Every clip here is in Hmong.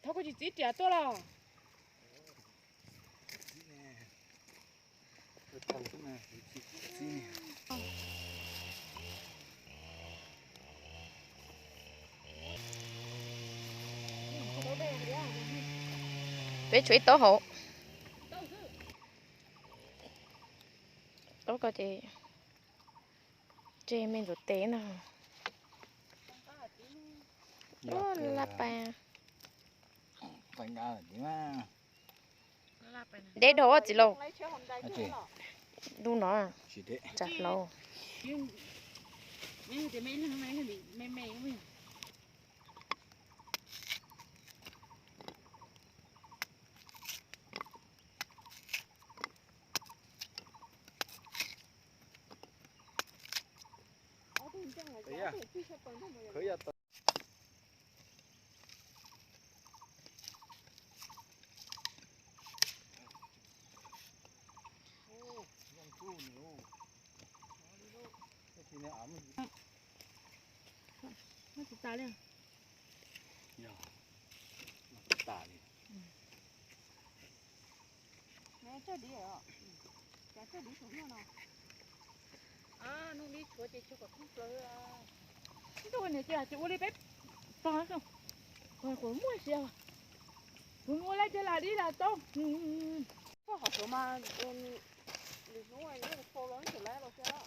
Thov koj tsis txib riam tuaj los. Peb tshuav ib taub hauv. Taub ko ces tseg me ntxuav tes no. Laj pas. Deb dhau txiv lauj. Lub no tsam hlaub. Ib tug niam tias tsis ua li peb pog, kuv muaj sia, kuv ua li ces lam li lam tau. Koj qhov suav mas, lwm hnub nws tau los tseem lawv los xwb.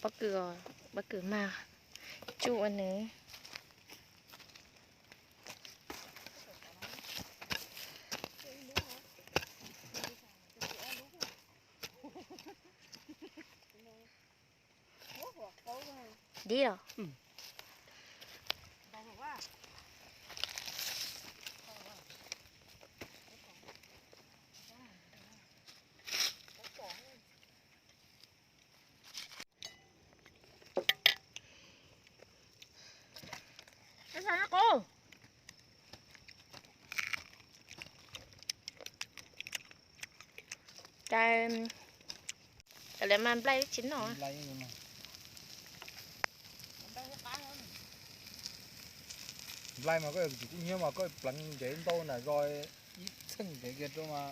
Pob kws, pob kws mas tsuj ua nws. Dib los? Cas, cas lawv mas nplaig tsis noj. Nplaig mas koj yog tus tub hnyiab mas koj pleev ntsev ntau nram zos ib txheej ntsev kiag rau mas.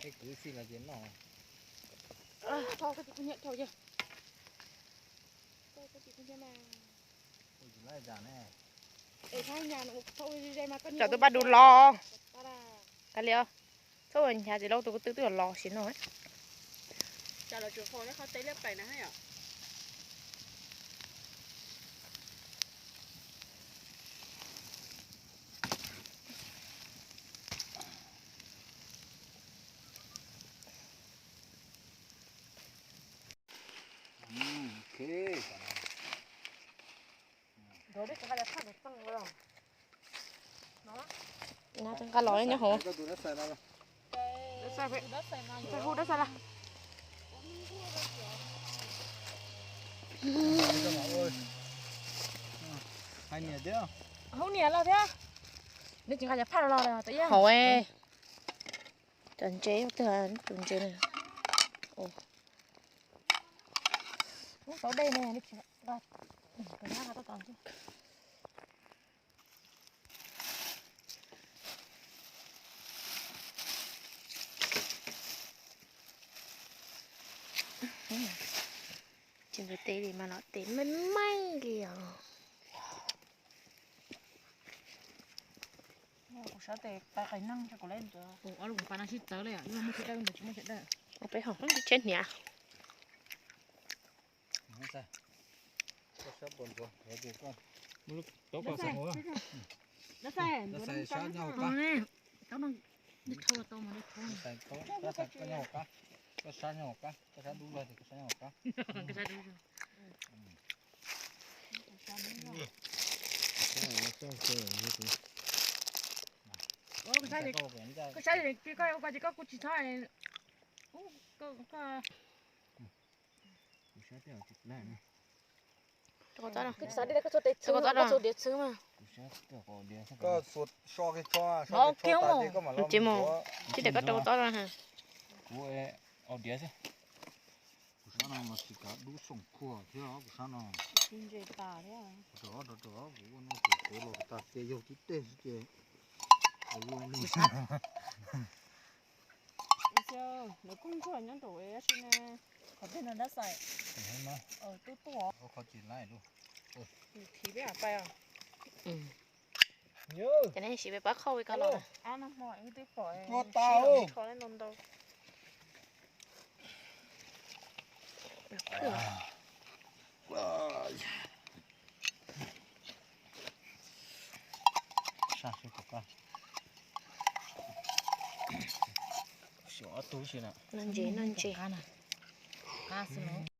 Peb kwv tij los ces noj. Tsam tus paj du los. Kav liam, txhob ua hnyav txiv lauj, tus ko tw twb los sim no. Nqa los nyob hauv. Hauv niam los thiab. Nws tsis nqa cov phaj los los. Hauv, cov ntses twg, tus ntses ne. Tau dej ne. Tsis nqis tes li mas los tes meej meej li os. Kuv sab tes qai qai neeg, kuv lab ntawd kuv ob lub pas no sib txawv li, muaj chaw dawb ntawd tsis muaj chaw dawb. Peb hom tsheb hniav. Koj saib, koj ua koj ces koj kuj tsis txhob Koj, koj, koj, koj txhob de koj txhua tes txhwb, koj txhob de koj txhua diav txhwb mas. Koj txhob so kiag, so kiag tas ces koj mam li mus. Tsis de koj txhob txhob. Kuv au diav xwb. Kuv sab no mas tsis kav dub xoom khuam thiab os, kuv sab no. Rau rau rau kuv ua no kuv los tag ces yog tib teg xwb ces. Nws kuj ntsuag nyob nraum dab tsi ne, qhov twg no dab xaim. Tub tuaj. Qhov tsis laib lub. Nws thim peb pais os. Ces nej sim peb pab khauj ua ko los. Ab no hmo wb twb pom tua tau. Ntau ntau. Sab seb puas qab. Xyov ob tug si na. Noj ntses, noj ntses. Qab xwb.